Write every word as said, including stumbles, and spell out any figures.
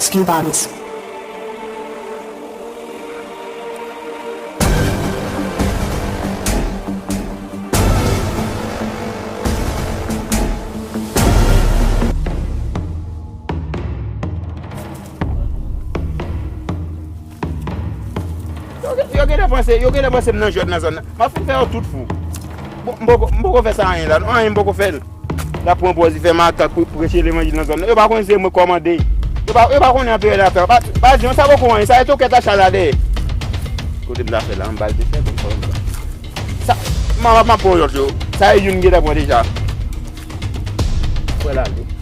Skill Battles. Yo, yo genlè panse, yo genlè panse m nan jwèt nan zòn nan. M ap fin fè yo tout fou. Bon, m poko, m poko fè sa anyen la. Non, anyen m poko fè l. L ap pran pòz, li fè makak pou preche levanjil nan zòn nan. Yo pa konn se mwen k kòmande. Yo pa, yo pa konnen anperè Natan. Pa, pa di, sa poko anyen. Sa e tokèt a chala dèyè. Kote m ta fè la, m ba l te fè, bon, pwoblèm sa. Sa, m ap, m ap pran lòt yo. Sa e youn m gentan pran deja. Fè l ale.